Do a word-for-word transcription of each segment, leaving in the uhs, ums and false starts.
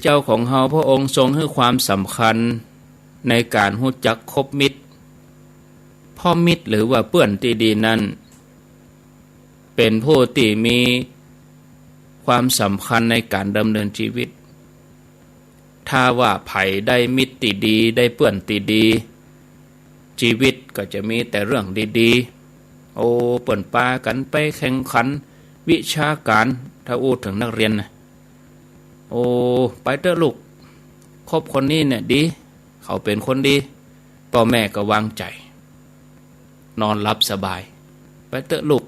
เจ้าของเฮาพระองค์ทรงหื้อความสำคัญในก๋านฮู้จักคบมิตร เพราะมิตรหรือว่าเปื้อนตี้ดีนั้น เป๋นผู้ตี้มีความสำคัญในก๋านดำเนินจีวิต ถ้าว่าใผได้มิตรตี้ดี ได้เปื้อนตี้ดี จีวิตก็จะมีแต่เรื่องดีๆ โอ้ เปิ้นปากั๋นไปแข่งขันวิชาก๋าน ถ้าอู้เถิงนักเรียนนะ โอ้ ไปเต๊อะลูก คบคนนี้เนี่ยดี เขาเป๋นคนดี ป้อแม่ก็วางใจ๋ นอนหลับสบาย ไปเต๊อะลูก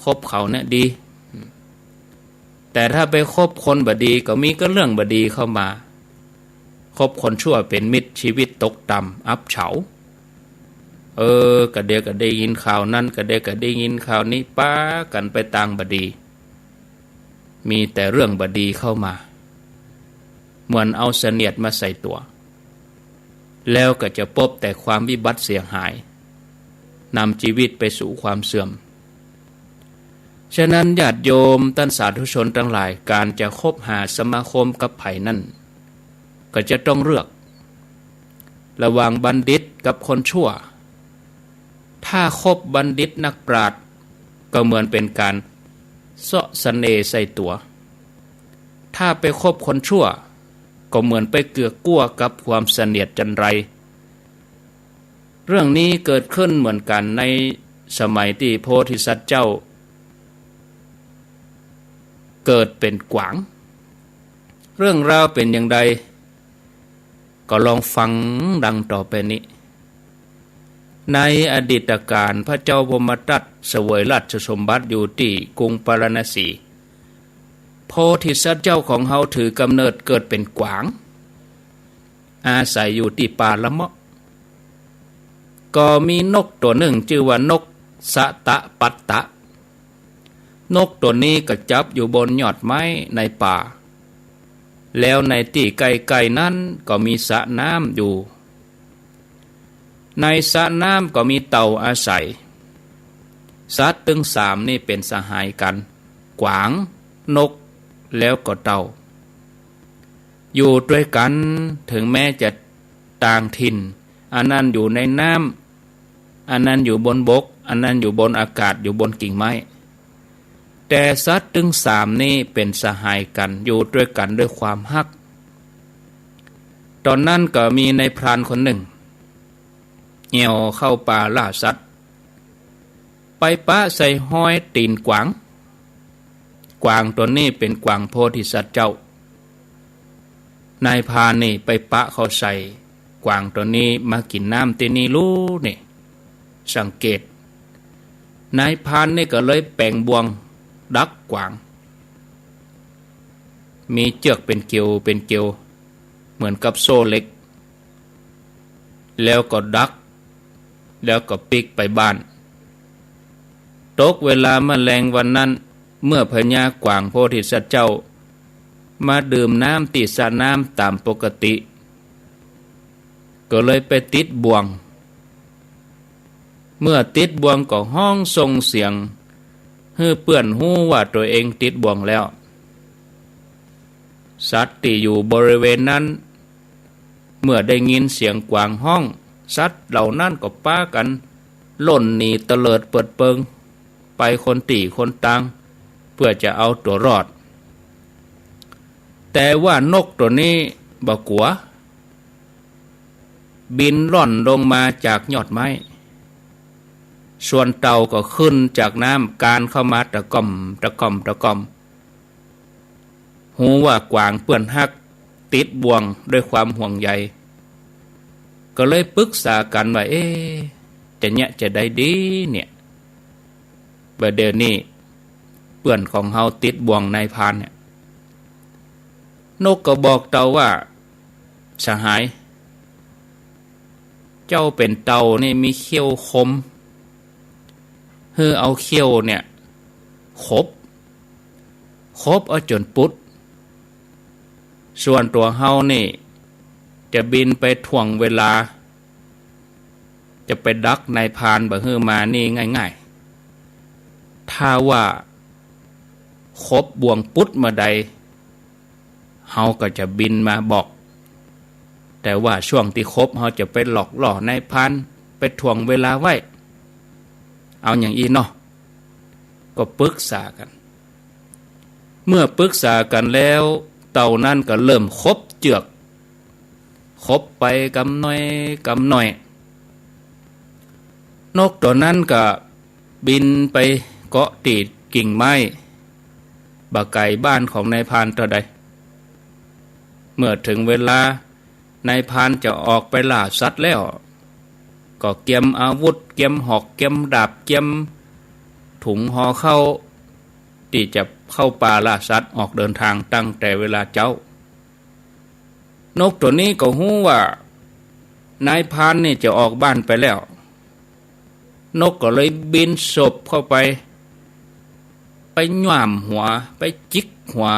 คบเขาเนี่ยดี แต่ถ้าไปคบคนบ่ดี ก็มีก็เรื่องบ่ดีเข้ามา คบคนชั่วเป๋นมิตร จีวิตตกต่ำ อับเฉา เออ กะเดียวก็ได้ยินข่าวนั้น กะเดียวก็ได้ยินข่าวนี้ ปากั๋นไปตางบ่ดี มีแต่เรื่องบ่ดีเข้ามา เหมือนเอาเสนียดมาใส่ตั๋ว แล้วก็จะปบแต่ความวิบัติเสียหาย นำจีวิตไปสู่ความเสื่อม ฉะนั้นญาติโยมต้านสาธุชนตังหลาย ก๋านจะคบหาสมาคมกับใผนั้น ก็จะต้องเลือก ระหว่างบัณฑิตกับคนชั่ว ถ้าคบบัณฑิตนักปราชญ์ ก็เหมือนเป๋นก๋านเซาะเสน่ห์ใส่ตั๋ว ถ้าไปคบคนชั่ว ก็เหมือนไปเกือกกั๊วกับความเสนียดจัญไร เรื่องนี้เกิดขึ้นเหมือนกั๋นในสมัยตี้โพธิสัตว์เจ้า เกิดเป๋นกวาง เรื่องราวเป๋นอย่างใด ก็ลองฟังดังต่อไปนี้ ในอดีตกาล พระเจ้าพรหมทัตเสวยราชสมบัติอยู่ตี้กรุงปาราณสี โพธิสัตว์เจ้าของเฮาถือกำเนิดเกิดเป๋นกวาง อาศัยอยู่ตี้ป่าละเมาะ ก็มีนกตั๋วนึ่งจื้อว่านกสะตะปัตตะ นกตั๋วนี้ก็จับอยู่บนยอดไม้ในป่า แล้วในตี้ใก้ๆ นั้นก็มีสระน้ำอยู่ ในสระน้ำก็มีเต่าอาศัย สัตว์ตึงสามนี่เป๋นสหายกั๋น กวาง นก แล้วก็เต่า อยู่ตวยกั๋น เถิงแม้จะต่างถิ่น อันนั้นอยู่ในน้ำ อันนั้นอยู่บนบก อันนั้นอยู่บนอากาศ อยู่บนกิ่งไม้ แต่สัตว์ตึงสามนี่เป๋นสหายกั๋น อยู่ตวยกั๋นด้วยความฮัก ต๋อนนั้นก็มีนายพรานคนนึ่ง แอ่วเข้าป่าล่าสัตว์ ไปปะใส่ฮอยตี๋นกวาง กวางตั๋วนี้เป๋นกวางโพธิสัตว์เจ้า นายพรานนี่ไปปะเข้าใส่ กวางตั๋วนี้มากิ๋นน้ำตี้นี่ลู้นี่ สังเกต นายพรานนี่ก็เลยแป๋งบ่วงดักกวาง มีเจื้อกเป๋นเกลียวเป๋นเกลียว เหมือนกับโซ่เหล็ก แล้วก็ดัก แล้วก็ปิ๊กไปบ้าน ตกเวลาแมลงวันนั้น เมื่อพญากวางโพธิสัตว์เจ้า มาดื่มน้ำตี้สระน้ำต๋ามปกติ ก็เลยไปติดบ่วง เมื่อติดบ่วงก็ฮ้องส่งเสียง หื้อเปื้อนฮู้ว่าตั๋วเองติดบ่วงแล้ว สัตว์ตี้อยู่บริเวณนั้น เมื่อได้ยินเสียงกวางฮ้อง สัตว์เหล่านั้นก็ปากั๋นล่นหนีเตลิดเปิดเปิง ไปคนตี้คนตาง เปื้อจะเอาตั๋วรอด แต่ว่านกตั๋วนี้บ่กั๋ว บินล่อนลงมาจากยอดไม้ ส่วนเต่าก็ขึ้นจากน้ำ กานเข้ามาตะก่อม ตะก่อม ตะก่อม ฮู้ว่ากวางเปื้อนฮัก ติดบ่วงด้วยความห่วงใย ก็เลยปรึกษากั๋นว่า เอ๊ะ จะเยียะจะใดดีเนี่ย บ่าเดี่ยวนี้เปื้อนของเฮาติดบ่วงนายพรานเนี่ย นกก็บอกเต่าว่า สหาย เจ้าเป๋นเต่านี่มีเขี้ยวคม หื้อเอาเขี้ยวเนี่ยขบ ขบเอาจ๋นปุด ส่วนตั๋วเฮานี่จะบินไปถ่วงเวลา จะไปดักนายพรานบ่หื้อมานี่ง่ายๆ ถ้าว่าขบบ่วงปุดเมื่อใด เฮาก็จะบินมาบอก แต่ว่าช่วงตี้ครบเฮาจะไปหลอกล่อนายพราน ไปถ่วงเวลาไว้ เอาอย่างอี้เนาะ ก็ปรึกษากั๋น เมื่อปรึกษากั๋นแล้ว เต่านั้นก็เริ่มขบเจือก ขบไปกำน้อยกำน้อย นกตั๋วนั้นก็บินไปเกาะตี้กิ่งไม้ บ่ไก๋บ้านของนายพรานเต้าใด เมื่อเถิงเวลานายพรานจะออกไปล่าสัตว์แล้ว ก็เกียมอาวุธ เกียมหอก เกียมดาบ เกียมถุงห่อข้าว ตี้จะเข้าป่าล่าสัตว์ ออกเดินตางตั้งแต่เวลาเจ๊า นกตั๋วนี้ก็ฮู้ว่านายพรานนี่จะออกบ้านไปแล้ว นกก็เลยบินสบเข้าไป ไปหย่ามหัว ไปจิกหัว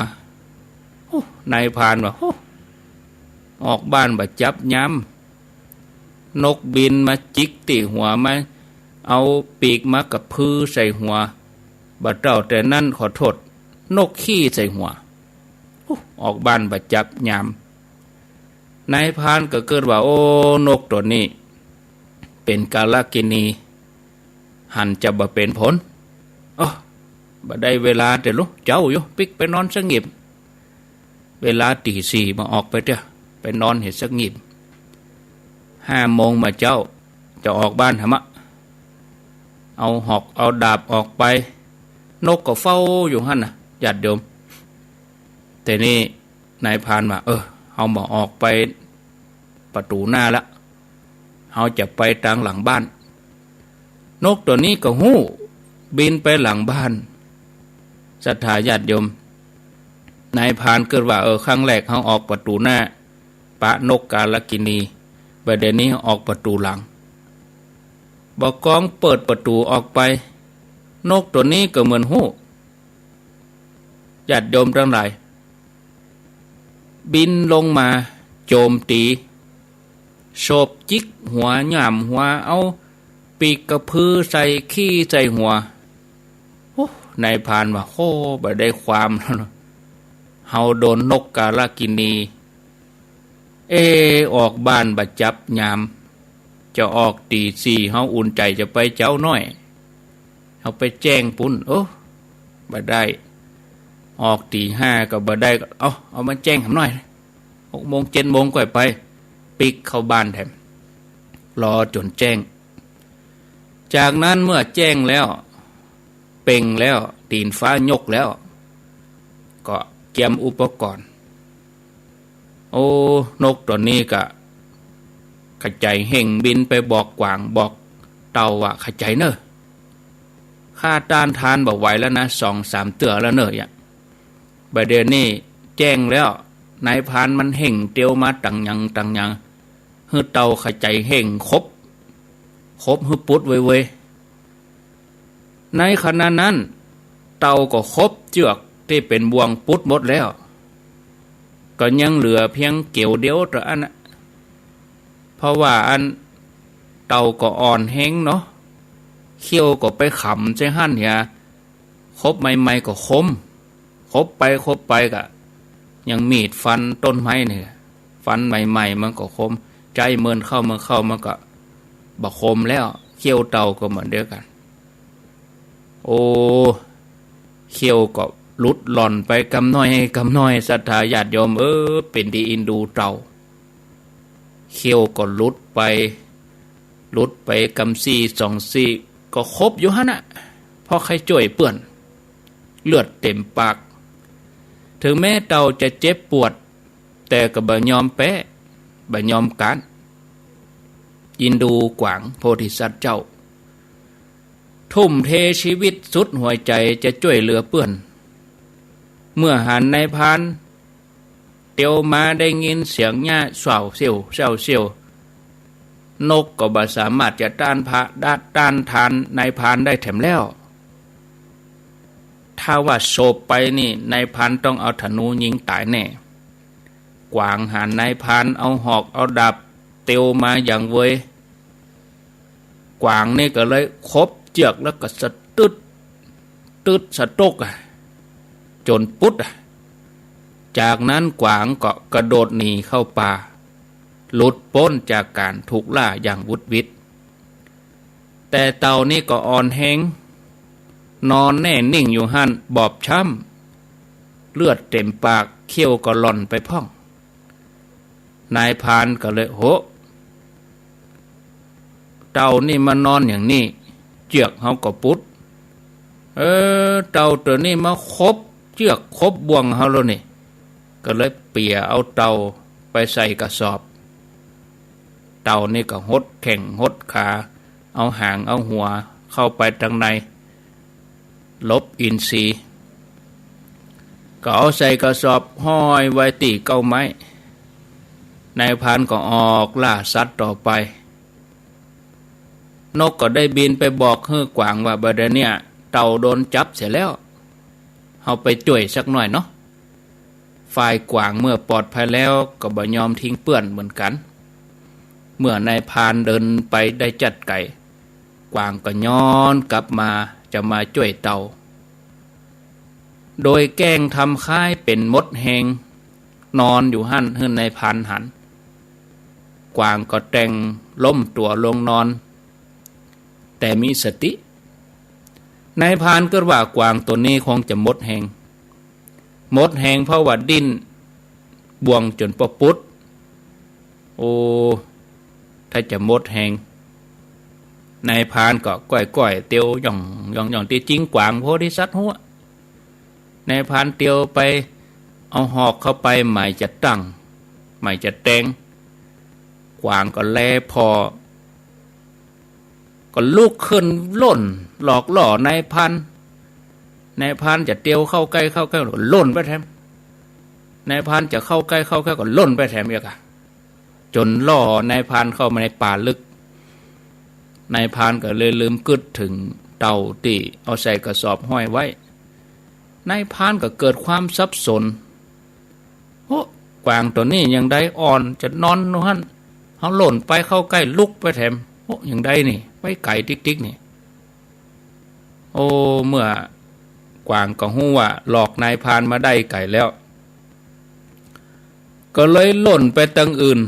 โอ้ นายพรานว่า โอ้ ออกบ้านบ่จับยาม นกบินมาจิกตี้หัว มาเอาปีกมากระพือใส่หัว บ่เต้าแต่นั้นขอโต้ษ นกขี้ใส่หัว โอ้ ออกบ้านบ่จับยาม นายพรานก็กึ๊ดว่า โอ้ นกตั๋วนี้เป๋นกาลกิณี หันจะบ่เป๋นผล โอ้ บ่ได้เวลาเต๊อะลุ เจ๊าอยู่ ปิ๊กไปนอนสงบ เวลาตี๋สี่บ่าออกไปเต๊อะ ไปนอนหื้อสงบ ห้าโมงบ่าเจ๊าจะออกบ้านหำอะ เอาหอกเอาดาบออกไป นกก็เฝ้าอยู่หั้นน่ะ ญาติโยม แต่นี่นายพรานว่า เออ เฮาบ่ออกไปประตู๋หน้าละ เฮาจะไปตางหลังบ้าน นกตั๋วนี้ก็ฮู้ บินไปหลังบ้าน ศรัทธาญาติโยม นายพรานกึ๊ดว่า เออ ครั้งแรกเฮาออกประตู๋หน้า ปะนกกาลกิณี บ่าเดี่ยวนี้ออกประตู๋หลัง บ่ากองเปิดประตู๋ออกไป นกตั๋วนี้ก็เหมือนฮู้ ญาติโยมตังหลาย บินลงมาโจมตี๋ สบจิกหัว หย่ามหัว เอาปีกกระพือใส่ ขี้ใส่หัว โอ้ นายพรานว่า โอ้ บ่ได้ความแล้วเนาะ เฮาโดนนกกาลกิณี เอ ออกบ้านบ่จับยาม จะออกตี๋สี่ เฮาอุ่นใจ๋จะไปเจ๊าน้อย เฮาไปแจ้งปุ้น โอ้ บ่ได้ ออกตี๋ห้าก็บ่ได้ ก็ เอา เอามาแจ้งหำน้อย หกโมงเจ็ดโมงก่อยไป ปิ๊กเข้าบ้านแถม รอจ๋นแจ้ง จากนั้นเมื่อแจ้งแล้ว เป่งแล้ว ตี๋นฟ้ายกแล้ว ก็เกียมอุปกรณ์ โอ้ นกตั๋วนี้ก็ขะใจ๋เฮ่งบินไปบอกกวาง บอกเต่าว่า ขะใจ๋เน่อ ข้าต้านทานบ่ไหวแล้วนะ สองสามเตื้อแล้วเน่อ บ่าเดี่ยวนี้แจ้งแล้ว นายพรานมันเฮ่งเตียวมาตังหยังตังหยัง หื้อเต่าขะใจ๋เฮ่งขบ ขบหื้อปุ๊ดเว่ยๆ ในขณะนั้น เต่าก็ขบเจือกตี้เป๋นบ่วงปุ๊ดหมดแล้ว ก็ยังเหลือเปียงเกียวเดียวเต้าอั้นน่ะ เพราะว่าอันเต่าก็อ่อนแฮงเนาะ เขี้ยวก็ไปขำใส่หั้นเหีย ขบใหม่ๆ ก็คม ขบไปขบไปก็ยังมีดฟันต้นไม้เนี่ย ฟันใหม่ๆ มันก็คม ใจ๊เมินเข้าเมินเข้ามันก็บ่คมแล้ว เขี้ยวเต่าก็เหมือนเดียวกั๋น โอ้ เขี้ยวก็หลุดหล่อนไปกำน้อยกำน้อย ศรัทธาญาติโยม เออ เป๋นตี้อินดูเต่า เขี้ยวก็หลุดไป หลุดไปกำสี่สองสี่ ก็ขบอยู่หั้นน่ะ เพราะใค่จ้วยเปื้อน เลือดเต๋มปาก เถิงแม้เต่าจะเจ็บปวด แต่ก็บ่ยอมแป๊ บ่ยอมก๊าน อินดูกวางโพธิสัตว์เจ้า ทุ่มเทชีวิตสุดหัวใจ๋จะจ้วยเหลือเปื้อน เมื่อหันนายพรานเตียวมาได้ยินเสียงหญ้าเส้าเส้าเส้าเส้า นกก็บ่สามารถจะต้านพะ ต้านทานนายพรานได้แถมแล้ว ถ้าว่าสบไปนี่ นายพรานต้องเอาธนูยิงต๋ายแน่ กวางหันนายพรานเอาหอกเอาดาบเตียวมาอย่างเวย กวางนี่ก็เลยขบเจือกแล้วก็สะตึด ตึดสะตกอะ จ๋นปุ๊ดอะ จากนั้นกวางก็กระโดดหนีเข้าป่า หลุดป๊นจากก๋านถูกล่าอย่างหวุดหวิด แต่เต่านี่ก็อ่อนแฮง นอนแน่นิ่งอยู่หั้น บอบช้ำ เลือดเต๋มปาก เขี้ยวก็หล่อนไปพ่อง นายพรานก็เลย โห เต่านี่มานอนอย่างนี้ เจื้อกเฮาก็ปุด เออ เต่าตั๋วนี้มาขบเจื้อกขบบ่วงเฮาแล้วนี่ ก็เลยเปียเอาเต่าไปใส่กระสอบ เต่านี่ก็หดแข้งหดขา เอาหางเอาหัวเข้าไปตังใน หลบอินทรี ก็เอาใส่กระสอบห้อยไว้ตี้เก๊าไม้ นายพรานก็ออกล่าสัตว์ต่อไป นกก็ได้บินไปบอกหื้อกวางว่า บ่าเดี่ยวเนี้ยเต่าโดนจับเสียแล้ว เฮาไปจ้วยสักหน่อยเนาะ ฝ่ายกวางเมื่อปลอดภัยแล้วก็บ่ยอมทิ้งเปื้อนเหมือนกั๋น เมื่อนายพรานเดินไปได้จั๊ดไก๋ กวางก็ย้อนกลับมาจะมาจ้วยเต่า โดยแกล้งทำคล้ายเป๋นหมดแฮง นอนอยู่หั้นหื้อนายพรานหัน กวางก็แต่งล้มตั๋วลงนอน แต่มีสติ นายพรานกึ๊ดว่ากวางตั๋วนี้คงจะหมดแฮง หมดแฮงเพราะว่าดิ้นบ่วงจ๋นปอปุด โอ้ ถ้าจะหมดแฮง นายพรานก็ก้อยๆ เตียวหย่องหย่องหย่อง ตี้จริงกวางโพธิสัตว์หัว นายพรานเตียวไป เอาหอกเข้าไป หมายจะตั้ง หมายจะแตง กวางก็แลผ่อ ก็ลุกขึ้นล่นหลอกล่อนายพราน นายพรานจะเตียวเข้าใก้เข้าใก้ ก็ล่นไปแถม นายพรานจะเข้าใก้เข้าใก้ ก็ล่นไปแถมอีกอะ จ๋นล่อนายพรานเข้ามาในป่าลึก นายพรานก็เลยลืมกึ๊ดเถิงเต่าตี้เอาใส่กระสอบห้อยไว้ นายพรานก็เกิดความสับสน โอ้ กวางตั๋วนี้ยังได้อ่อน จะนอนอยู่หั้น เฮาล่นไปเข้าใก้ลุกไปแถม โอ้ ยังได้นี่ ไปไก๋ติ๊กๆ นี่ โอ้ เมื่อกวางก็ฮู้ว่าหลอกนายพรานมาได้ไก๋แล้ว ก็เลยล่นไปตังอื่น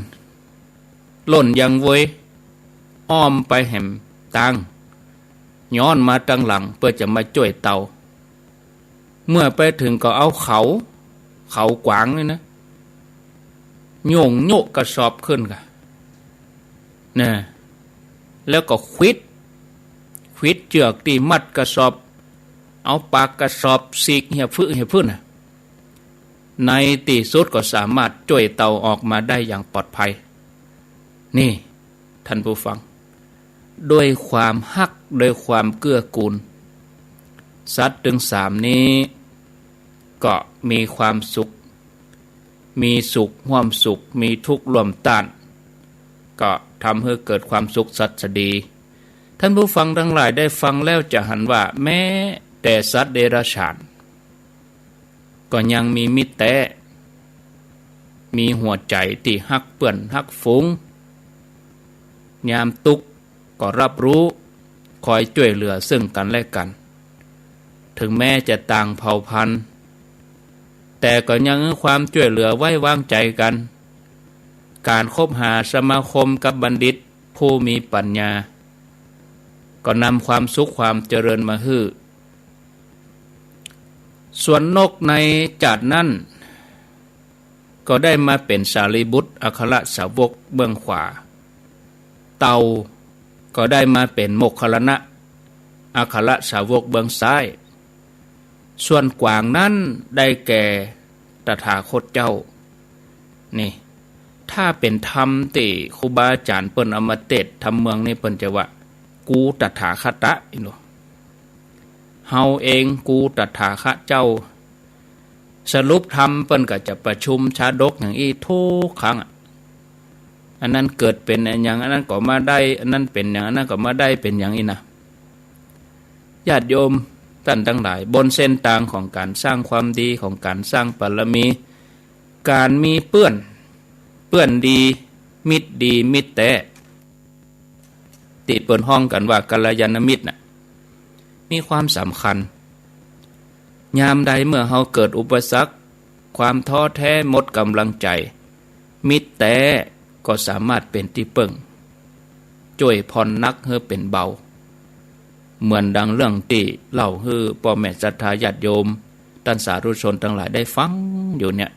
ล่นยังเวย อ้อมไปแหมตาง ย้อนมาตังหลังเปื้อจะมาจ้วยเต่า เมื่อไปเถิงก็เอาเขา เขากวางนี่นะ โย่งโยะกระสอบขึ้นก่ะ นะ แล้วก็ขวิด ขวิดเจื้อกตี้มัดกระสอบ เอาปากกระสอบสีกเหียฟึเหียฟึน่ะ ในตี้สุดก็สามารถจ้วยเต่าออกมาได้อย่างปลอดภัย นี่ ท่านผู้ฟัง ด้วยความฮัก ด้วยความเกื้อกูล สัตว์ตึงสามนี้ ก็มีความสุข มีสุขฮ่วมสุข มีทุกข์ร่วมต้าน ก็ทำหื้อเกิดความสุขสัสดี ท่านผู้ฟังตังหลายได้ฟังแล้วจะหันว่า แม้แต่สัตว์เดรัจฉาน ก็ยังมีมิตรแต๊ มีหัวใจ๋ตี้ฮักเปื้อนฮักฝูง ยามตุ๊กข์ก็รับรู้ คอยจ้วยเหลือซึ่งกั๋นและกั๋น เถิงแม้จะต่างเผ่าพันธุ์ แต่ก็ยังหื้อความจ้วยเหลือไว้วางใจ๋กั๋น ก๋านคบหาสมาคมกับบัณฑิตผู้มีปัญญา ก็นำความสุขความเจริญมาหื้อ ส่วนนกในจ๋าดนั้น ก็ได้มาเป๋นสารีบุตรอัครสาวกเบื้องขวา เต่าก็ได้มาเป๋นโมคคัลลานะอัครสาวกเบื้องซ้าย ส่วนกวางนั้นได้แก่ตถาคตเจ้า นี่ ถ้าเป๋นธรรมตี้ครูบาอาจารย์เปิ้นเอามาเตสน์ธรรมเมืองนี่เปิ้นจะว่า กูตถาคตะ อินโน เฮาเอง กูตถาคตเจ้า สรุปธรรมเปิ้นก็จะประชุมชาดกอย่างอี้ทุกครั้งอะ อันนั้นเกิดเป๋นอะหยัง อันนั้นก็มาได้ อันนั้นเป๋นอย่าง อันนั้นก็มาได้เป๋นอย่างอี้นะ ญาติโยมต้านตังหลาย บนเส้นตางของก๋านสร้างความดี ของก๋านสร้างบารมี ก๋านมีเปื้อน เปื้อนดี มิตรดี มิตรแต๊ ตี้เปิ้นฮ้องกั๋นว่ากัลยาณมิตรน่ะ มีความสำคัญ ยามใดเมื่อเฮาเกิดอุปสรรค ความท้อแท้หมดก๋ำลังใจ๋ มิตรแต๊ก็สามารถเป๋นตี้เปิ้ง จ้วยผ่อนหนักหื้อเป๋นเบา เหมือนดังเรื่องตี้เล่าหื้อป้อแม่ศรัทธาญาติโยม ต้านสาธุชนตังหลายได้ฟังอยู่เนี่ย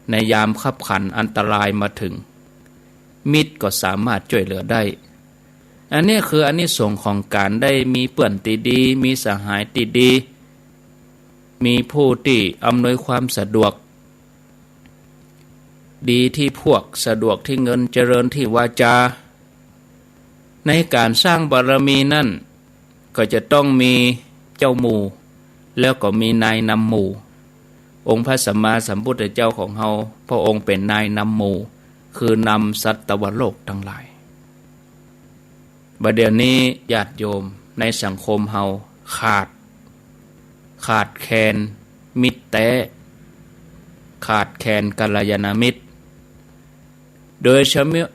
ในยามคับขันอันตรายมาเถิง มิตรก็สามารถจ้วยเหลือได้ อันนี้คืออานิสงส์ของก๋านได้มีเปื้อนตี้ดี มีสหายตี้ดี มีผู้ตี้อำนวยความสะดวก ดีตี้พวก สะดวกตี้เงิน เจริญตี้วาจา ในก๋านสร้างบารมีนั้น ก็จะต้องมีเจ้าหมู่ แล้วก็มีนายนำหมู่ องค์พระสัมมาสัมพุทธเจ้าของเฮา พระองค์เป๋นนายนำหมู่ คือนำสัตวโลกตังหลาย บ่าเดี่ยวนี้ญาติโยมในสังคมเฮาขาด ขาดแคลนมิตรแต๊ ขาดแคลนกัลยาณมิตร โดย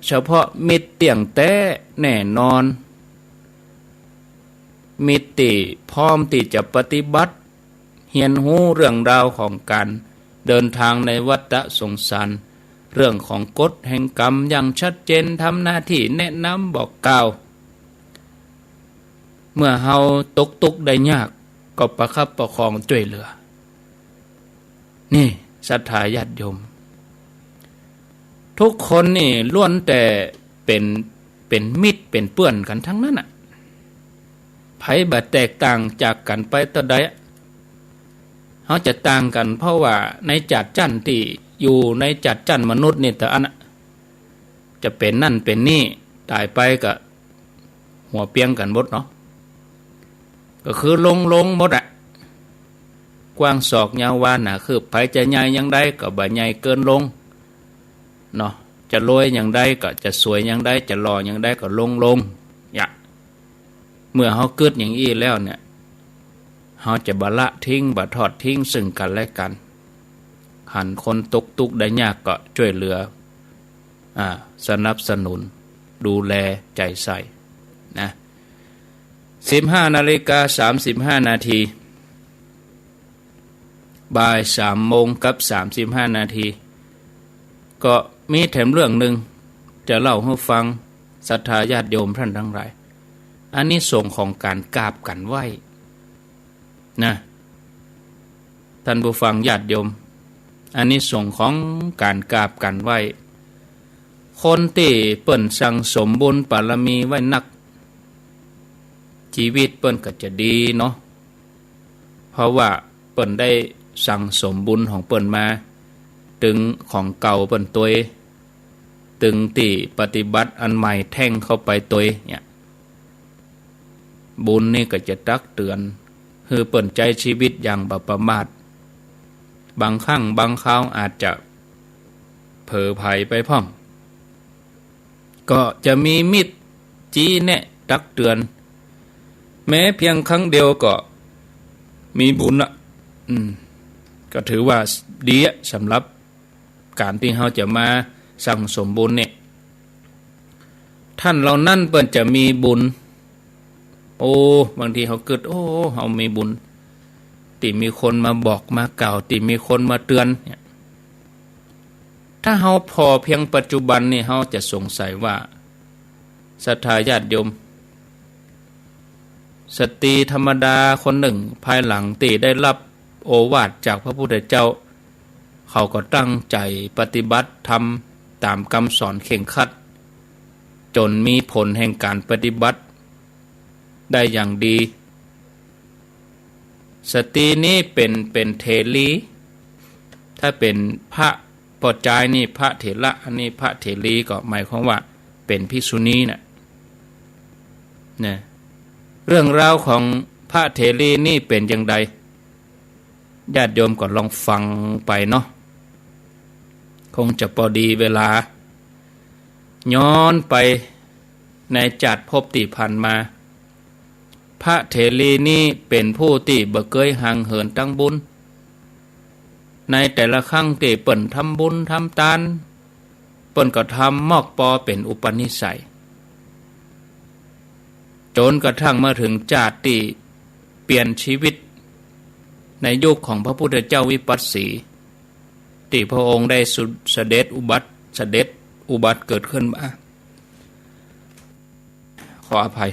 เฉพาะมิตรเตี้ยงแต๊แน่นอน มิตรตี้พร้อมตี้จะปฏิบัติ เฮียนฮู้เรื่องราวของก๋านเดินตางในวัฏสงสาร เรื่องของกฎแห่งกรรมอย่างชัดเจน ทำหน้าตี้แนะนำบอกกล่าว เมื่อเฮาตกตุ๊กข์ได้ยาก ก็ประคับประคองจ้วยเหลือ นี่ศรัทธาญาติโยม ทุกคนนี่ล้วนแต่เป๋น เป๋นมิตรเป๋นเปื้อนกั๋นตังนั้นน่ะ ใผบ่แตกต่างจากกั๋นไปเต้าใดอะ เฮาจะต่างกั๋นเพราะว่าในจ๋าดจั้นตี้อยู่ในจ๋าดจั้นมนุษย์นี่เต้าอั้นน่ะ จะเป๋นนั่นเป๋นนี่ ต๋ายไปก็หัวเปียงกั๋นหมดเนาะ ก็คือลงๆ หมดอะ กว้างศอกยาววาหนาคืบ ใผจะใหญ่อย่างใดก็บ่ใหญ่เกินลงเนาะ จะรวยอย่างใดก็ จะสวยอย่างใด จะหล่ออย่างใดก็ลงๆ เนี่ย เมื่อเฮากึ๊ดอย่างอี้แล้วเนี่ย เฮาจะบ่ละทิ้ง บ่ทอดทิ้งซึ่งกั๋นและกั๋น หันคนตกตุ๊กข์ได้ยากก็จ้วยเหลือ อ่า สนับสนุน ดูแลใจ๋ใส่นะ สิบห้านาฬิกาสามสิบห้านาที บ่ายสามโมงกับสามสิบห้านาที ก็มีแถมเรื่องนึ่งจะเล่าหื้อฟัง ศรัทธาญาติโยมต้านตังหลาย อานิสงส์ของก๋านกราบก๋านไหว้นะ ต้านผู้ฟังญาติโยม อานิสงส์ของก๋านกราบก๋านไหว้ คนตี้เปิ้นสั่งสมบุญบารมีไว้นัก จีวิตเปิ้นก็จะดีเนาะ เพราะว่าเปิ้นได้สั่งสมบุญของเปิ้นมา ตึงของเก่าเปิ้นตวย ตึงตี้ปฏิบัติอันใหม่แท่งเข้าไปตวยเนี่ย บุญนี่ก็จะตักเตือนหื้อเปิ้นใจ๊จีวิตอย่างบ่ประมาท บางครั้งบางคราวอาจจะเผลอไผลไปพ่อง ก็จะมีมิตรจี้แนะตักเตือน แม้เพียงครั้งเดียวก็มีบุญละ อืม ก็ถือว่าดีอะ สำหรับก๋านตี้เฮาจะมาสั่งสมบุญเนี่ย ต้านเหล่านั้นเปิ้นจะมีบุญ โอ้ บางทีเฮากึ๊ด โอ้ เฮามีบุญ ตี้มีคนมาบอกมากล่าว ตี้มีคนมาเตือนเนี่ย ถ้าเฮาผ่อเพียงปัจจุบันนี่ เฮาจะสงสัยว่า ศรัทธาญาติโยม สตรีธรรมดาคนนึ่ง ภายหลังตี้ได้ฮับโอวาทจากพระพุทธเจ้า เขาก็ตั้งใจ๋ปฏิบัติธรรมต๋ามกำสอนเคร่งครัด จ๋นมีผลแห่งก๋านปฏิบัติได้อย่างดี สตรีนี้เป๋น เป๋นเถรี ถ้าเป๋นพระป้อจายนี่พระเถระ อันนี้พระเถรีก็หมายความว่าเป๋นภิกษุณีน่ะ นะ เรื่องราวของพระเถรีนี่เป๋นอย่างใด ญาติโยมก็ลองฟังไปเนาะ คงจะปอดีเวลา ย้อนไปในจาติภพตี้ผ่านมา พระเถรีนี้เป๋นผู้ตี้บ่เกยห่างเหินตังบุญ ในแต่ละครั้งตี้เปิ้นทำบุญทำตาน เปิ้นก็ทำมอกปอเป๋นอุปนิสัย จ๋นกระทั่งมาเถิงจาติตี้เปลี่ยนจีวิต ในยุคของพระพุทธเจ้าวิปัสสี ตี้พระองค์ได้สุ- เสด็จอุบัติ เสด็จอุบัติเกิดขึ้นมา ขออภัย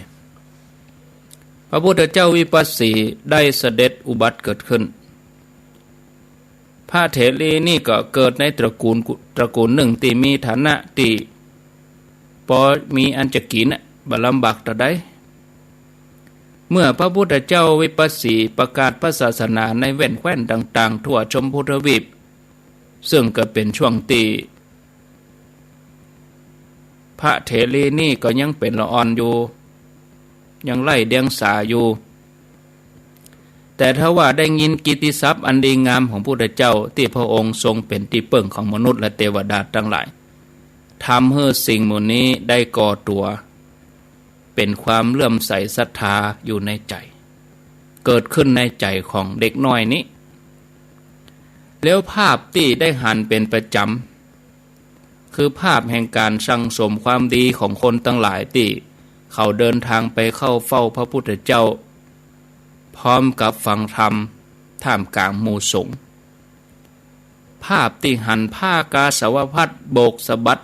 พระพุทธเจ้าวิปัสสีได้เสด็จอุบัติเกิดขึ้น พระเถรีนี่ก็เกิดในตระกูลกุ- ตระกูลนึ่งตี้มีฐานะตี้ปอมีอันจะกิ๋นน่ะ บ่ลำบากเต้าใด เมื่อพระพุทธเจ้าวิปัสสีประกาศพระศาสนาในแว่นแคว้นต่างๆ ทั่วชมพูทวีป ซึ่งก็เป๋นช่วงตี้พระเถรีนี่ก็ยังเป๋นละอ่อนอยู่ ยังไร้เดียงสาอยู่ แต่ถ้าว่าได้ยินกิตติศัพท์อันดีงามของพุทธเจ้า ตี้พระองค์ทรงเป๋นตี้เปิ้งของมนุษย์และเตวดาตังหลาย ทำหื้อสิ่งหมู่นี้ได้ก่อตั๋ว เป๋นความเลื่อมใสศรัทธาอยู่ในใจ๋ เกิดขึ้นในใจ๋ของเด็กน้อยนี้ แล้วภาพตี้ได้หันเป๋นประจ๋ำ คือภาพแห่งก๋านสั่งสมความดีของคนตังหลายตี้เขาเดินทางไปเข้าเฝ้าพระพุทธเจ้า พร้อมกับฟังธรรมท่ามกลางหมู่สงฆ์ ภาพตี้หันผ้ากาสาวพัสตร์โบกสะบัด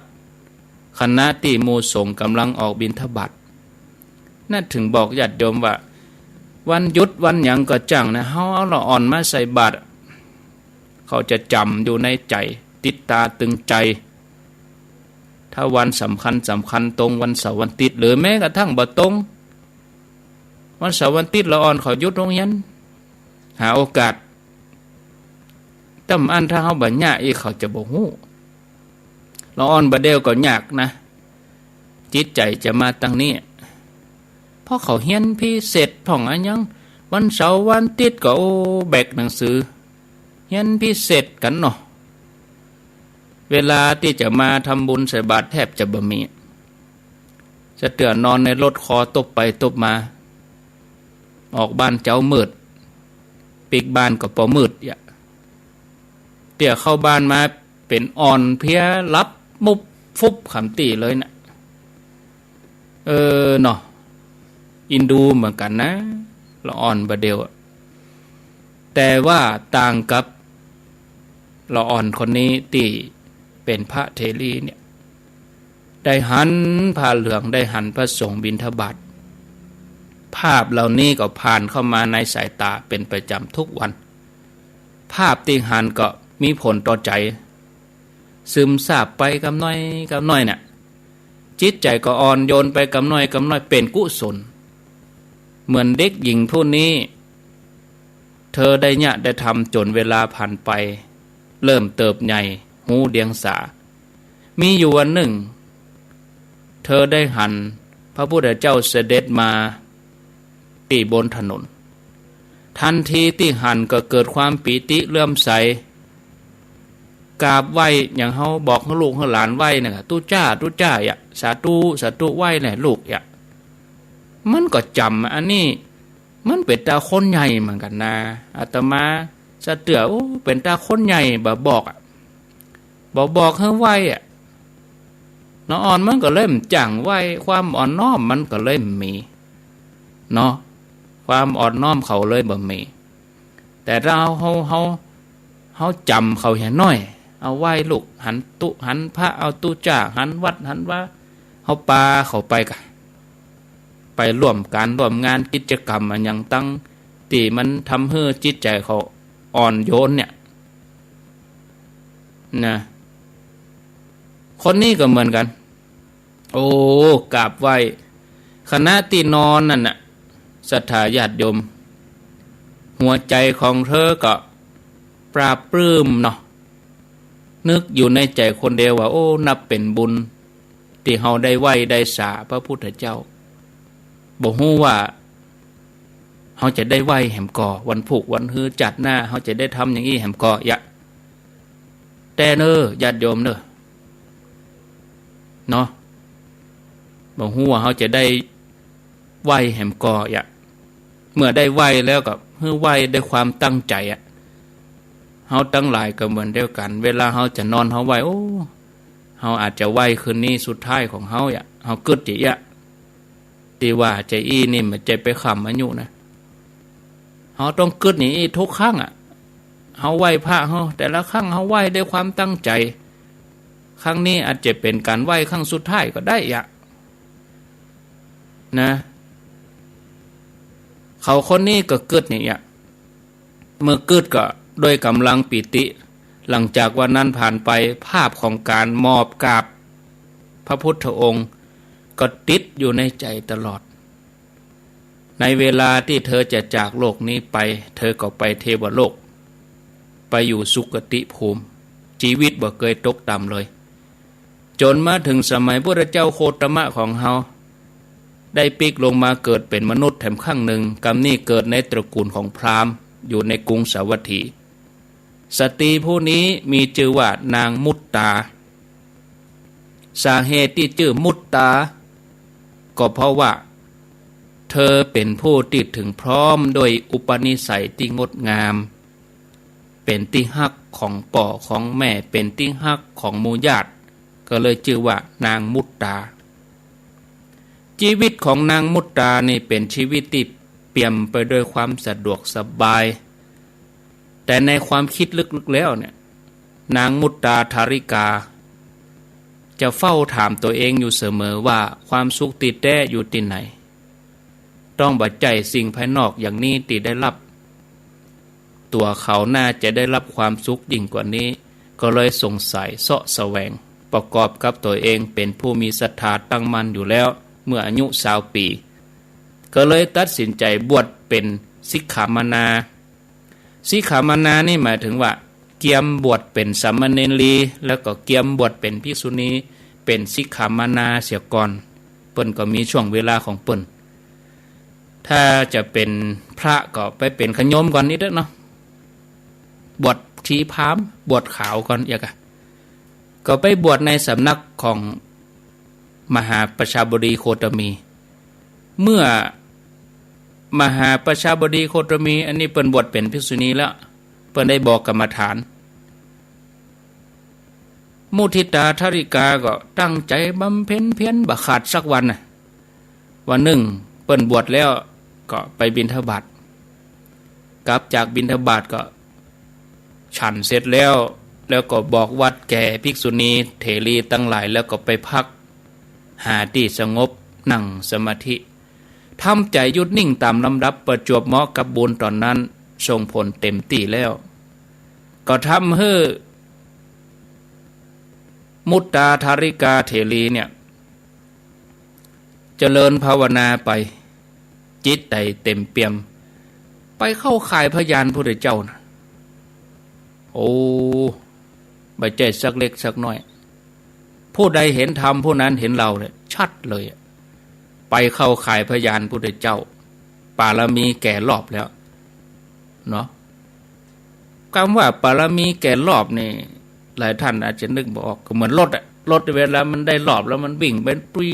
ขณะตี้หมู่สงฆ์ก่ำลังออกบิณฑบาต นั้นเถิงบอกญาติโยมว่า วันหยุดวันหยังก็จ้างนะ เฮาเอาละอ่อนมาใส่บาตร เขาจะจ๋ำอยู่ในใจ๋ ติดต๋าตรึงใจ๋ ถ้าวันสำคัญสำคัญตรงวันเสาร์วันอาทิตย์ หรือแม้กระทั่งบ่ตรงวันเสาร์วันอาทิตย์ ละอ่อนเขาหยุดโฮงเฮียน หาโอกาส ต้ำอั้นถ้าเฮาบ่เยียะอี้เขาจะบ่ฮู้ ละอ่อนบ่าเดี่ยวก็ยากนะ จิตใจ๋จะมาตังนี้ เพราะเขาเฮียนพิเศษพ่องอะหยัง วันเสาร์วันอาทิตย์ก็ โอ้ แบกหนังสือ เฮียนพิเศษกั๋นเนาะ เวลาตี้จะมาทำบุญใส่บาตรแทบจะบ่มี สะเตื้อนอนในรถคอตบไปตบมา ออกบ้านเจ๊ามืด ปิ๊กบ้านก็ปอมืดเยียะ เตื้อเข้าบ้านมาเป๋นอ่อนเพลียหลับมุบฟุบขำตี้เลยนะ เออเนาะ อินดูเหมือนกั๋นนะ ละอ่อนบ่าเดี่ยวอะ แต่ว่าต่างกับละอ่อนคนนี้ตี้เป๋นพระเถรีเนี่ย ได้หันผ้าเหลือง ได้หันพระสงฆ์บิณฑบาต ภาพเหล่านี้ก็ผ่านเข้ามาในสายต๋าเป๋นประจ๋ำทุกวัน ภาพตี้หันก็มีผลต่อใจ๋ ซึมซาบไปกำน้อยกำน้อยน่ะ จิตใจ๋ก็อ่อนโยนไปกำน้อยกำน้อย เป๋นกุศล เหมือนเด็กหญิงผู้นี้ เธอได้เยียะได้ทำจ๋นเวลาผ่านไป เริ่มเติบใหญ่ ฮู้เดียงสา มีอยู่วันนึ่ง เธอได้หันพระพุทธเจ้าเสด็จมาตี้บนถนน ทันทีตี้หันก็เกิดความปีติเลื่อมใส กราบไหว้อย่างเฮาบอกหื้อลูกหื้อหลานไหว้น่ะ ตุ๊จ้า ตุ๊จ้า อะ สาธุ สาธุ ไหว้แหละลูก อะ มันก็จ๋ำ อันนี้ มันเป๋นต๋าคนใหญ่เหมือนกั๋นนะ อาตมาสะเตื้อ โอ้ เป๋นต๋าคนใหญ่ บ่บอกอะ บ่บอกหื้อไหว้อะ ละอ่อนมันก็เลยบ่จ้างไหว้ ความอ่อนน้อมมันก็เลยบ่มีเนาะ ความอ่อนน้อมเขาเลยบ่มี แต่ถ้าเฮา เฮา เฮา เฮาจ๋ำเขาเหียน้อย เอาไหว้ลูก หันตุ๊ หันพระ เอาตุ๊จ้า หันวัด หันวา เฮาปาเขาไปกะ ไปร่วมก๋านร่วมงานกิจกรรมอะหยังตังตี้มันทำหื้อจิตใจ๋เขาอ่อนโยนเนี่ยนะ คนนี้ก็เหมือนกั๋น โอ้ กราบไหว้ ขณะตี้นอนนั่นน่ะ ศรัทธาญาติโยม หัวใจ๋ของเธอก็ปลาบปลื้มเนาะ นึกอยู่ในใจ๋คนเดียวว่า โอ้ นับเป๋นบุญ ตี้เฮาได้ไหว้ได้สาพระพุทธเจ้า บ่ฮู้ว่าเฮาจะได้ไหว้แหมก่อ วันพุกวันฮือ จาติหน้าเฮาจะได้ทำอย่างอี้แหมก่อ เยียะ แต่เน่อ ญาติโยมเน่อ เนาะ บ่ฮู้ว่าเฮาจะได้ไหว้แหมก่อ เยียะ เมื่อได้ไหว้แล้วก็หื้อไหว้ด้วยความตั้งใจ๋อะ เฮาตังหลายก็เหมือนเดียวกั๋น เวลาเฮาจะนอนเฮาไหว้ โอ้ เฮาอาจจะไหว้คืนนี้สุดท้ายของเฮา เยียะ เฮากึ๊ดอย่างอี้ ตี้ว่าจะอี้นี่มันจะไปค้ำอายุนะ เฮาต้องกึ๊ดอย่างอี้ทุกครั้งอะ เฮาไหว้พระเฮา แต่ละครั้งเฮาไหว้ด้วยความตั้งใจ๋ ครั้งนี้อาจจะเป๋นก๋านไหว้ครั้งสุดท้ายก็ได้อะ นะ เขาคนนี้ก็กึ๊ดอย่างเงี้ย เมื่อกึ๊ดก็ด้วยก๋ำลังปีติ หลังจากวันนั้นผ่านไป ภาพของก๋านมอบกราบพระพุทธองค์ก็ติดอยู่ในใจ๋ตลอด ในเวลาตี้เธอจะจากโลกนี้ไป เธอก็ไปเทวโลก ไปอยู่สุคติภูมิ จีวิตบ่เกยตกต่ำเลย จ๋นมาเถิงสมัยพุทธเจ้าโคตมะของเฮา ได้ปิ๊กลงมาเกิดเป๋นมนุษย์แถมครั้งนึ่ง กำนี้เกิดในตระกู๋ลของพราหมณ์ อยู่ในกรุงสาวัตถี สตรีผู้นี้มีจื้อว่านางมุตตา สาเหตุตี้จื้อมุตตา ก็เพราะว่าเธอเป๋นผู้ตี้เถิงพร้อมด้วยอุปนิสัยตี้งดงาม เป๋นตี้ฮักของป้อของแม่ เป๋นตี้ฮักของหมู่ญาติ ก็เลยจื้อว่านางมุตตา จีวิตของนางมุตตานี่เป๋นจีวิตตี้เปี่ยมไปด้วยความสะดวกสบาย แต่ในความกึ๊ดลึกๆ แล้วเนี่ย นางมุตตาธาริกา จะเฝ้าถามตั๋วเองอยู่เสมอว่าความสุขตี้แต๊อยู่ตี้ไหน ต้องบ่ใจ้สิ่งภายนอกอย่างนี้ตี้ได้ฮับ ตั๋วเขาน่าจะได้ฮับความสุขยิ่งกว่านี้ ก็เลยสงสัยเซาะแสวง ประกอบกับตั๋วเองเป๋นผู้มีศรัทธาตั้งมั่นอยู่แล้ว เมื่ออายุซาวปี๋ ก็เลยตัดสินใจ๋บวชเป๋นสิกขามนา สิกขามนานี่หมายเถิงว่า เกียมบวชเป๋นสามเณรี แล้วก็เกียมบวชเป๋นภิกษุณี เป๋นสิกขามนาเสียก่อน เปิ้นก็มีช่วงเวลาของเปิ้น ถ้าจะเป๋นพระก็ไปเป๋นขะโยมก่อนนิดเดียวเนาะ บวชชีพราหมณ์ บวชขาวก่อนเอียกอะ ก็ไปบวชในสำนักของมหาประชาบดีโคตมี เมื่อมหาประชาบดีโคตมี อันนี้เปิ้นบวชเป๋นภิกษุณีแล้ว เปิ้นได้บอกกรรมฐาน มุทิตาธาริกาก็ตั้งใจ๋บำเพ็ญเพียรบ่ขาดสักวันน่ะ วันนึ่งเปิ้นบวชแล้วก็ไปบิณฑบาต กลับจากบิณฑบาตก็ฉันเสร็จแล้ว แล้วก็บอกวัตรแก่ภิกษุณีเถรีตังหลาย แล้วก็ไปพัก หาตี้สงบนั่งสมาธิ ทำใจ๋หยุดนิ่งต๋ามลำดับ ประจวบเหมาะกับบุญต๋อนนั้นส่งผลเต๋มตี้แล้ว ก็ทำหื้อมุตตาธาริกาเถรีเนี่ย เจริญภาวนาไป จิตใจ๋เต๋มเปี่ยม ไปเข้าข่ายพญาณพุทธเจ้านะ โอ้ บ่ใจ้สักเล็กสักน้อย ผู้ใดเห็นธรรมผู้นั้นเห็นเราเนี่ย ชัดเลยอะ ไปเข้าข่ายพญาณพุทธเจ้า ปารมีแก่รอบแล้ว เนาะ กำว่าปารมีแก่รอบนี่ หลายท่านอาจจะนึกบ่ออก ก็เหมือนรถอะ รถเวลามันได้รอบแล้วมันวิ่งไปปุ้ย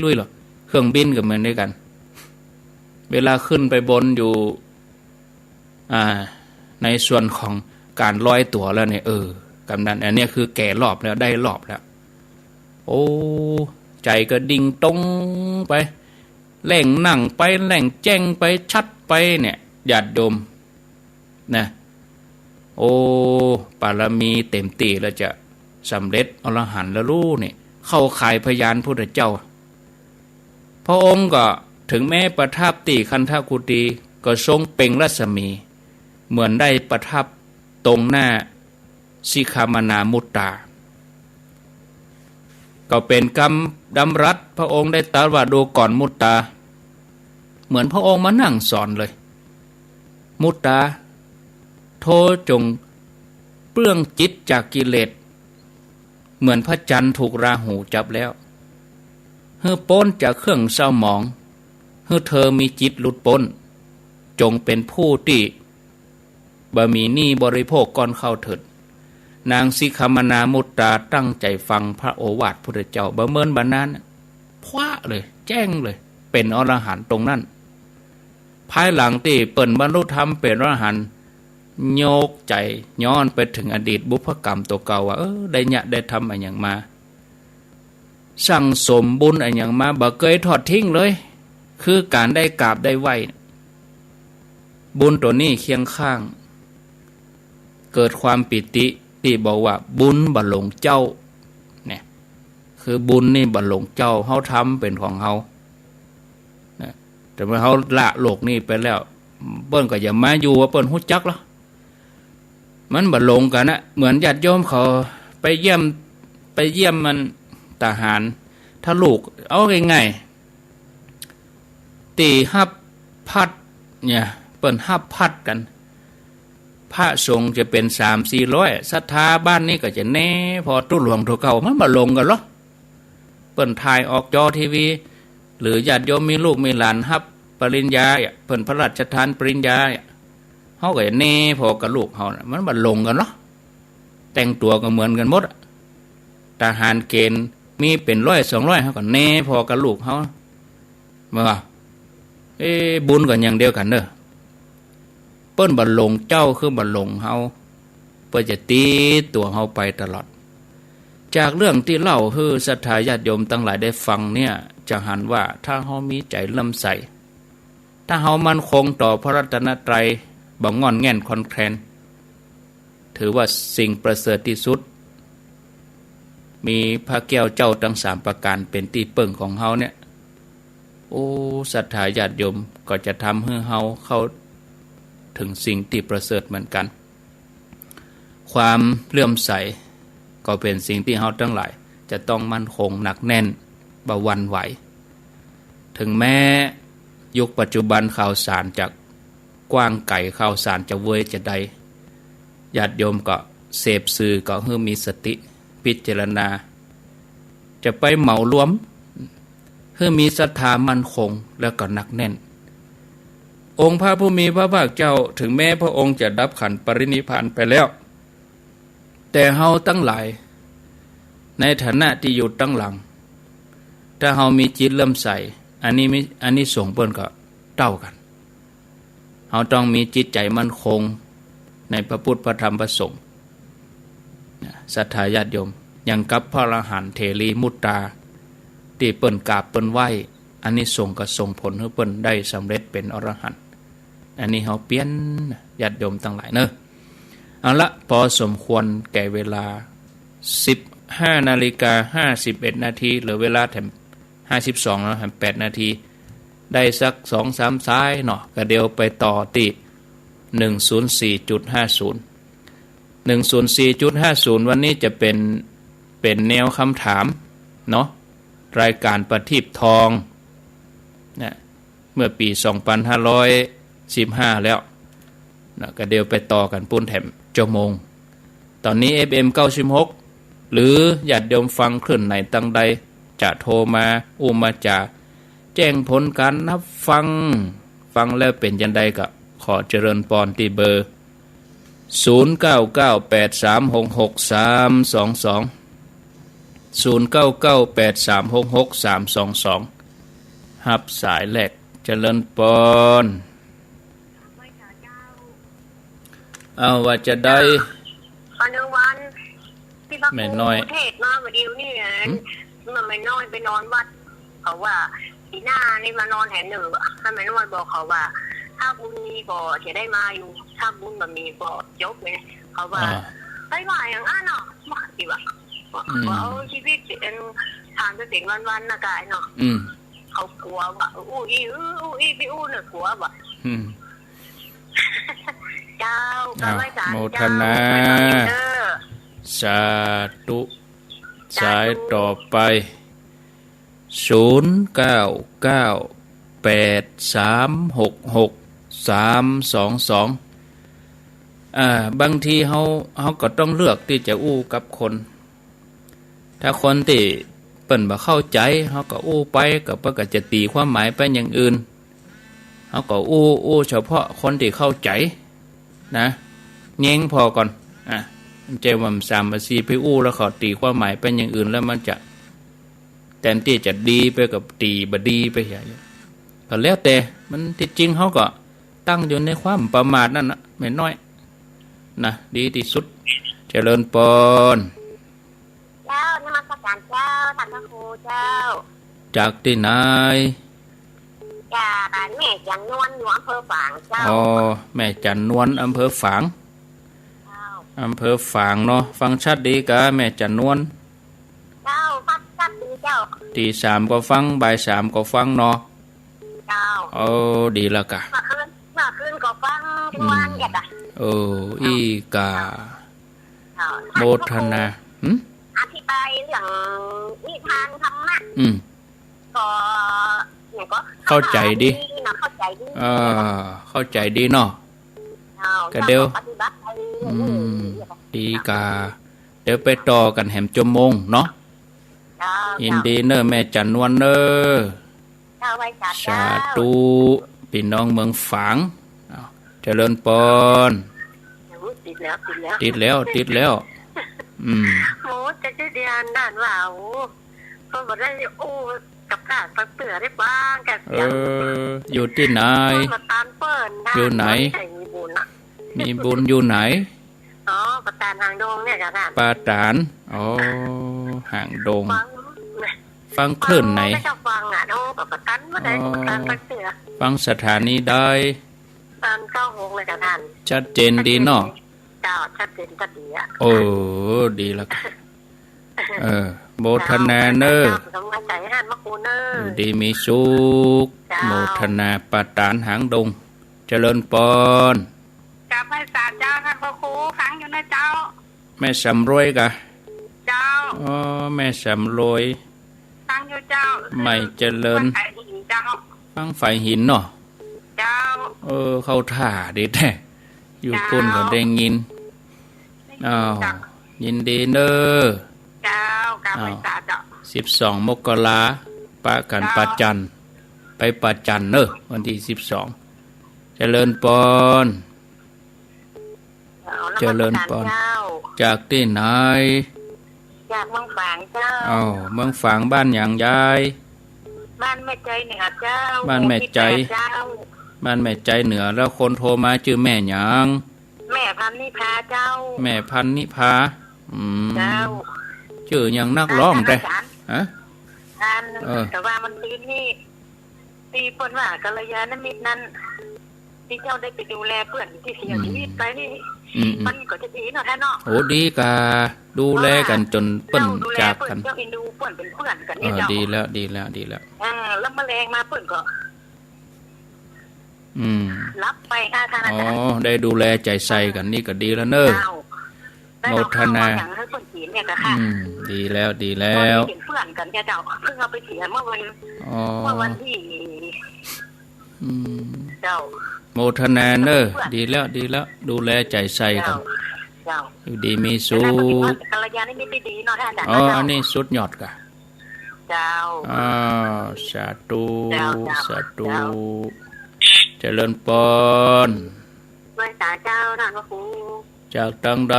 ลุยๆ หรอ เครื่องบินก็เหมือนเดียวกั๋น เวลาขึ้นไปบนอยู่ อ่า ในส่วนของก๋านลอยตั๋วแล้วเนี่ย เออ กำนั้น อันเนี้ยคือแก่รอบแล้ว ได้รอบแล้ว โอ้ ใจ๋ก็ดิ่งตรงไป แล่งนั่งไป แล่งแจ้งไป ชัดไปเนี่ย ญาติโยม นะ โอ้ ปารมีเต๋มตี้แล้วจะสำเร็จอรหันต์แล้วลูกเนี่ย เข้าข่ายพญาณพุทธเจ้า พระองค์ก็เถิงแม้ประทับตี้คันธกุฏี ก็ทรงเปล่งรัศมี เหมือนได้ประทับตรงหน้าสิกขามนามุตตา ก็เป๋นกำดำรัส พระองค์ได้ตรัสว่า ดูก่อนมุตตา เหมือนพระองค์มานั่งสอนเลย มุตตา เธอจงเปลื้องจิตจากกิเลส เหมือนพระจันทร์ถูกราหูจับแล้ว หื้อป๊นจากเครื่องเศร้าหมอง หื้อเธอมีจิตหลุดป๊น จงเป๋นผู้ตี้บ่มีหนี้บริโภคก้อนข้าวเถิด นางสิกขามนามุตตาตั้งใจ๋ฟังพระโอวาทพุทธเจ้า บ่เมินบ่นาน พวะเลย แจ้งเลย เป๋นอรหันต์ตรงนั้น ภายหลังตี้เปิ้นบรรลุธรรมเป๋นอรหันต์ โยกใจ๋ย้อนไปเถิงอดีตบุพกรรมตั๋วเก่าว่า เออ ได้เยียะได้ทำอะหยังมา สั่งสมบุญอะหยังมา บ่เกยทอดทิ้งเลย คือก๋านได้กราบได้ไหว้ บุญตั๋วนี้เคียงข้าง เกิดความปีติตี้บอกว่าบุญบ่หลงเจ้า เนี่ย คือบุญนี่บ่หลงเจ้า เฮาทำเป๋นของเฮา นะ แต่เมื่อเฮาละโลกนี้ไปแล้ว เปิ้นก็อย่ามาอยู่ว่าเปิ้นฮู้จักลอ มันบ่หลงกั๋นนะ เหมือนญาติโยมเขาไปเยี่ยม ไปเยี่ยมมันทหาร ถ้าลูก เอาง่ายๆ ตี้ฮับพัดเนี่ย เปิ้นฮับพัดกั๋น พระสงฆ์จะเป๋นสามสี่ร้อย ศรัทธาบ้านนี้ก็จะแน่พอตุ๊หลวงตุ๊เก่า มันบ่หลงกั๋นลอ เปิ้นถ่ายออกจอทีวี หรือญาติโยมมีลูกมีหลานฮับปริญญาอะ เปิ้นพระราชทานปริญญาอะ เฮาก็จะแน่พอกับลูกเฮานะ มันบ่หลงกั๋นลอ แต่งตั๋วก็เหมือนกั๋นหมดอะ ทหารเกณฑ์มีเป๋นร้อยสองร้อย เฮาก็แน่พอกับลูกเฮา แม่นบ่ เอ๊ะ บุญก็อย่างเดียวกั๋นเน่อ เปิ้นบ่หลงเจ้าคือบ่หลงเฮา เปิ้นจะติดตั๋วเฮาไปตลอด จากเรื่องตี้เล่าหื้อศรัทธาญาติโยมตังหลายได้ฟังเนี่ย จะหันว่าถ้าเฮามีใจ๋เลื่อมใส ถ้าเฮามั่นคงต่อพระรัตนตรัย บ่ง่อนแง่นคลอนแคลน ถือว่าสิ่งประเสริฐตี้สุด มีพระแก้วเจ้าตังสามประก๋านเป๋นตี้เปิ้งของเฮาเนี่ย โอ้ ศรัทธาญาติโยมก็จะทำหื้อเฮาเข้าเถิงสิ่งตี้ประเสริฐเหมือนกั๋น ความเลื่อมใสก็เป๋นสิ่งตี้เฮาตังหลายจะต้องมั่นคงหนักแน่น บ่หวั่นไหว เถิงแม้ยุคปัจจุบันข่าวสารจะกว้างไก๋ ข่าวสารจะเวยจะใด ญาติโยมก็เสพสื่อก็หื้อมีสติพิจารณา จะไปเหมารวม หื้อมีศรัทธามั่นคงแล้วก็หนักแน่น องค์พระผู้มีพระภาคเจ้า เถิงแม้พระองค์จะดับขันธ์ปรินิพพานไปแล้ว แต่เฮาตังหลายในฐานะตี้อยู่ตังหลัง ถ้าเฮามีจิตเลื่อมใส อันนี้มี อานิสงส์เปิ้นก็เต้ากั๋น เฮาต้องมีจิตใจ๋มั่นคงในพระพุทธพระธรรมพระสงฆ์ นะ ศรัทธาญาติโยม อย่างกับพระอรหันต์เถรีมุตตา ตี้เปิ้นกราบเปิ้นไหว้ อานิสงส์ก็ส่งผลหื้อเปิ้นได้สำเร็จเป๋นอรหันต์ อันนี้เฮาเปียรญาติโยมตังหลายเน่อ เอาละ พอสมควรแก่เวลา สิบห้านาฬิกาห้าสิบเอ็ดนาที เหลือเวลาแถมห้าสิบสองแล้ว แถมแปดนาที ได้สักสองสามสายเนาะ ก็เดี๋ยวไปต่อตี้ หนึ่งศูนย์สี่จุดห้าศูนย์ หนึ่งศูนย์สี่จุดห้าศูนย์ วันนี้จะเป๋น เป๋นแนวคำถามเนาะ รายก๋านประทีปทองนะ เมื่อปี๋สองปันห้าร้อยสิบห้าแล้วนะ ก็เดี๋ยวไปต่อกั๋นปู๊นแถมจั่วโมง ต๋อนนี้ เอฟเอ็ม เก้าสิบหก หรือญาติโยมฟังคลื่นไหนตังใด จะโทรมาอู้มาจ๋า แจ้งผลก๋านฮับฟัง ฟังแล้วเป๋นจาใดก็ขอเจริญปอนตี้เบอร์ ศูนย์เก้าเก้าแปดสามหกหกสามสองสอง ศูนย์เก้าเก้าแปดสามหกหกสามสองสอง ฮับสายแรก เจริญปอน เอาว่าจาใด อนุวัน ตี้พระครู แม่น้อย เทศน์มาบ่าเดี่ยวนี้ หึ แม่น้อยไปนอนวัด เขาว่า ปี๋หน้านี่มานอนแหมเน่อ แม่น้อยบอกเขาว่า ถ้าบุญมีก็จะได้มาอยู่ ถ้าบุญบ่มีก็จบเลย เขาว่า อ่า ไปว่าอย่างอั้นเนาะ บ่าตี้ว่า อืม ว่าเอาชีวิตเป๋นทานไปเป๋นวันๆ นะกายเนาะ อืม เขากั๋วว่า อู้อี้ อู้อี้ ไปอู้เน่อ กั๋วว่า อืม เจ้า อ้าว ไหว้สาเจ้า โมทนา ไหว้สาเด้อ สาธุ สาธุ สายต่อไป ศูนย์เก้าเก้าแปดสามหกหกสามสองสอง อ่า บางทีเฮา เฮาก็ต้องเลือกตี้จะอู้กับคน ถ้าคนตี้เปิ้นบ่เข้าใจ๋ เฮาก็อู้ไป ก็เปิ้นก็จะตี๋ความหมายไปอย่างอื่น เฮาก็อู้ อู้เฉพาะคนตี้เข้าใจ๋นะ แยงพอก่อน อ่ะ บ่ใจ้ว่าสามบ่าสี่ไปอู้แล้วเขาตี๋ความหมายไปอย่างอื่น แล้วมันจะ แตนตี้จะดีไปก็ตี๋บ่ดีไป ก็แล้วแต่ มันตี้จริงเฮาก็ตั้งอยู่ในความประมาทนั่นนะ แม่น้อย นะ ดีตี้สุด เจริญปอน เจ้า นมัสก๋านเจ้า ท่านพระครูเจ้า จากตี้ไหน จากบ้านแม่จันนวล อยู่อำเภอฝางเจ้า อ๋อ แม่จันนวล อำเภอฝาง เจ้า อำเภอฝางเนาะ ฟังชัดดีกาแม่จันนวล เจ้า ฟังชัดดีเจ้า ตีสามก็ฟัง บ่ายสามก็ฟังเนาะ เจ้า เออ ดีละกา เมื่อคืน เมื่อคืนก็ฟัง อืม วันเดียวกา เออ อี้กา เจ้า โมทนา หึ อธิบายเรื่องนิทานธรรมะ อืม ก็ เนี่ยก็ เข้าใจ๋ดี เข้าใจ๋ดีเนาะ เข้าใจ๋ดี เออ เข้าใจ๋ดีเนาะ เจ้า ก็เดี๋ยว เจ้าก็ปฏิบัติไปเรื่อยๆ อืม เจ้า ดีกา เดี๋ยวไปต่อกั๋นแหมจักโมงเนาะ เจ้า ยินดีเน่อแม่จันนวลเน่อ เจ้า ไหว้สา สาธุ เจ้า ปี้น้องเมืองฝาง อ้าว เจริญปอน โอ้ ติดแล้ว ติดแล้ว ติดแล้ว ติดแล้ว อืม โอ้ จะจะเดียนด้านว่า โอ้ ก็บ่ได้ โอ้ กับข้าตักเตื้อได้ฟังกัน เออ อยู่ตี้ไหน ก็มาตานเปิ้นนะ อยู่ไหน ใครมีบุญอะ มีบุญอยู่ไหน อ๋อ ป่าตานหางดงเนี่ยจ้ะท่าน ป่าตาน อ๋อ หางดง ฟัง ฟังคลื่นไหน ฟังก็จะฟังอะ โอ้ กับป่าตานเมื่อใด อ๋อ กับข้าตักเตื้อ ฟังสถานีใด ตานเก้าหกเลยจ้ะท่าน ชัดเจนดีเนาะ เจ้า ชัดเจนก็ดีอะ โอ้ ดีละกา เออ โมทนาเน่อ เจ้า สบายใจ๋หันมาคูเน่อ อยู่ดีมีสุข เจ้า โมทนา ป่าตานหางดง เจริญปอน กราบไหว้สาเจ้าท่านพระครู ฟังอยู่นะเจ้า แม่สำรวยกา เจ้า อ๋อ แม่สำรวย ฟังอยู่เจ้า ไม่เจริญ วัดไผ่หินเจ้า ฟังไผ่หินเนาะ เจ้า เออ เข้าท่าดีแต๊ อยู่ปู๊นก็ได้ยิน เจ้า อ้าว ได้ยินเจ้า ยินดีเน่อ เจ้า กราบไหว้สาเจ้า อ้าว สิบสองมกรา ปะกั๋น เจ้า ป่าจัน ไปป่าจันเน่อ วันตี้สิบสอง เจริญปอน เจ้า เจริญปอน นมัสก๋ารเจ้า จากตี้ไหน จากเมืองฝางเจ้า อ้าว เมืองฝางบ้านหยังยาย บ้านแม่ใจ๋เหนือเจ้า บ้านแม่ใจ๋ หมู่ตี้แปดเจ้า บ้านแม่ใจ๋เหนือ แล้วคนโทรมาจื้อแม่หยัง แม่พันนิพาเจ้า แม่พันนิพา อืม เจ้า จื้อหยังนักร้องแต๊ อาจารย์ ฮะ อัน เออ แต่ว่ามันดีนี่ ตี้เปิ้นว่ากัลยาณมิตรนั้น ตี้เจ้าได้ไปดูแลเปื้อนตี้เสีย อืม ชีวิตไปนี่ อืม อืม มันก็จะดีเนาะท่านเนาะ โอ้ ดีกา ดูแลกั๋นจ๋นเปิ้น เจ้าดูแล จากกั๋น เปิ้น เจ้าเอ็นดูเปิ้น เป๋นเปื้อนกั๋นเนี่ย เออ เจ้า ดีแล้ว ดีแล้ว ดีแล้ว เออ แล้วมะแลงมาเปิ้นก็ อืม หลับไปค่ะท่านอาจารย์ อ๋อ ได้ดูแลใจ๋ใส่กั๋นนี่ก็ดีแล้วเน่อ เจ้า โมทนา ได้เอาข้าวมาอย่างให้คนกิ๋นเนี่ยค่ะ อืม ดีแล้ว ดีแล้ว ตอนนี้เป๋นเปื้อนกั๋นเนี่ยเจ้า เพิ่งเอาไปเสียเมื่อวัน อ๋อ เมื่อวันตี้ อืม เจ้า โมทนาเน่อ เปื้อน ดีแล้ว ดีแล้ว ดูแลใจ๋ใส่กั๋น เจ้า เจ้า อยู่ดีมีสุข กัลยาณมิตรตี้ดีเนาะท่านอาจารย์ อ๋อ เจ้า อันนี้สุดยอดกา เจ้า อ่า สาธุ เจ้า เจ้า สาธุ เจ้า เจริญปอน ไหว้สาเจ้าท่านพระครู จากตางใด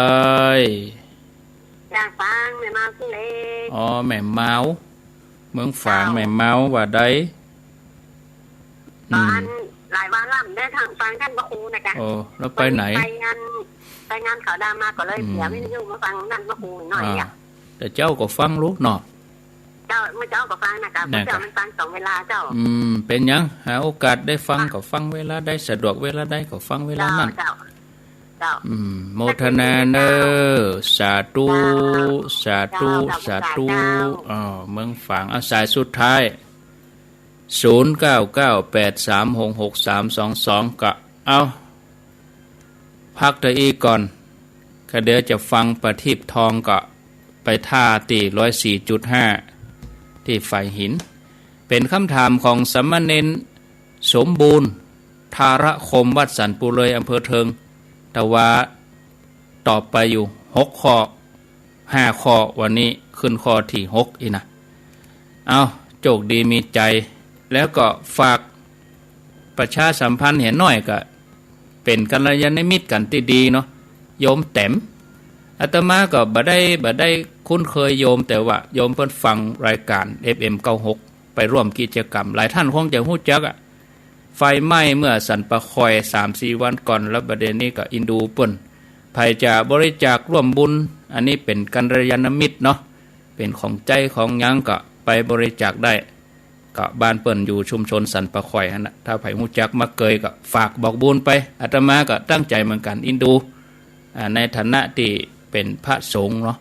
จากฝางแม่เมาขี้เหล็ก อ๋อ แม่เมา เมืองฝาง เจ้า แม่เมาว่าใด อืม อันหลายวันแล้วได้ทางฟังท่านพระครูนะจ๊ะ โอ้ แล้วไปไหน ไปงาน ไปงานขาวดำมาก็เลย อืม เสียวิทยุมาฟังท่านพระครูหน่อย อ่า เนี่ย แต่เจ๊าก็ฟังลูกเนาะ เจ้า เมื่อเจ๊าก็ฟังนะจ๊ะ นะจ๊ะ เมื่อเจ๊ามันฟังสองเวลาเจ้า อืม เป๋นหยัง หาโอกาสได้ฟัง อ่ะ ก็ฟังเวลาใด สะดวกเวลาใดก็ฟังเวลานั้น เจ้า เจ้า อืม โมทนาเน่อ สาธุ เจ้า สาธุ เจ้า สาธุ เจ้า อ๋อ เมืองฝาง เอาสายสุดท้าย ศูนย์เก้าเก้าแปดสามหกหกสามสองสอง ก็เอา พักเต้าอี้ก่อน ก็เดี๋ยวจะฟังประทีปทอง ก็ไปถ้าตี้ร้อยสี่จุดห้า ตี้ไฟหิน เป๋นกำถามของสามเณรสมบูรณ์ ธารคม วัดสันปูเลย อำเภอเทิง แต่ว่าตอบไปอยู่หกข้อ ห้าข้อ วันนี้ขึ้นข้อตี้หกอี้นะ เอา โจคดีมีใจ๋ แล้วก็ฝากประชาสัมพันธ์เหียหน้อย ก็เป๋นกัลยาณมิตรกั๋นตี้ดีเนาะ โยมแต๋ม อาตมาก็บ่ได้ บ่ได้คุ้นเคยโยม แต่ว่าโยมเปิ้นฟังรายการ เอฟเอ็มเก้าหก ไปร่วมกิจกรรม หลายท่านคงจะฮู้จักอะ ไฟไหม้เมื่อสันป่าคอยสามสี่วันก่อน แล้วบ่าเดี่ยวนี้ก็อินดูเปิ้น ใผจะบริจาคร่วมบุญ อันนี้เป๋นกัลยาณมิตรเนาะ เป๋นของใจ๊ของหยังก็ไปบริจาคได้ ก็บ้านเปิ้นอยู่ชุมชนสันป่าคอยหั้นน่ะ ถ้าใผฮู้จักมักเกยก็ฝากบอกบุญไป อาตมาก็ตั้งใจ๋เหมือนกั๋น อินดู อ่า ในฐานะตี้เป๋นพระสงฆ์เนาะ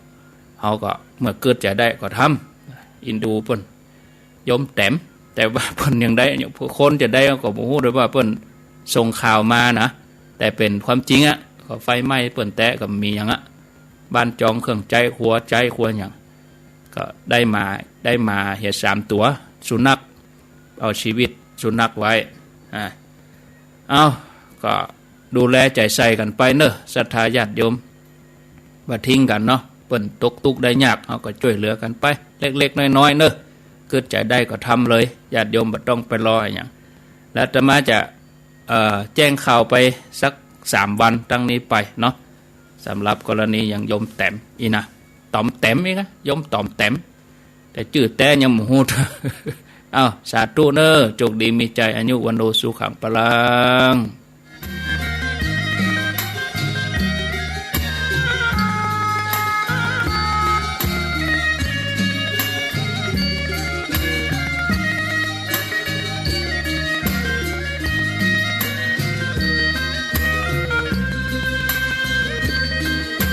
เฮาก็เมื่อเกิดใจ๋ได้ก็ทำ อินดูเปิ้น โยมแต๋ม แต่ว่าเปิ้นยังได้ คนจะได้ก็บ่ฮู้ด้วยว่าเปิ้นส่งข่าวมานะ แต่เป๋นความจริงอะ ก็ไฟไหม้เปิ้นแต๊ก็มีหยังอะ บ้านจองเครื่องใจ๊ครัว ใจ๊ครัวหยัง ก็ได้มา ได้มาเหียสามตั๋ว สุนัข เอาชีวิตสุนัขไว้ อ่า เอ้า ก็ดูแลใจ๋ใส่กั๋นไปเน่อ ศรัทธาญาติโยม บ่าทิ้งกั๋นเนาะ เปิ้นตกตุ๊กข์ได้ยาก เฮาก็จ้วยเหลือกั๋นไป เล็กๆ น้อยๆ เน่อ เกิดใจ๋ได้ก็ทำเลย ญาติโยมบ่ต้องไปรออะหยัง แล้วอาตมาจะ เอ่อ แจ้งข่าวไปสักสามวันตั้งนี้ไปเนาะ สำหรับกรณีอย่างโยมแต๋มอี้นะ ต๋อมแต๋มอี้นะ โยมต๋อมแต๋ม แต่จื้อแต๊ยังบ่ฮู้ เอ้า สาธุเน่อ โจคดีมีชัย อายุ วัณโณ สุขัง พลัง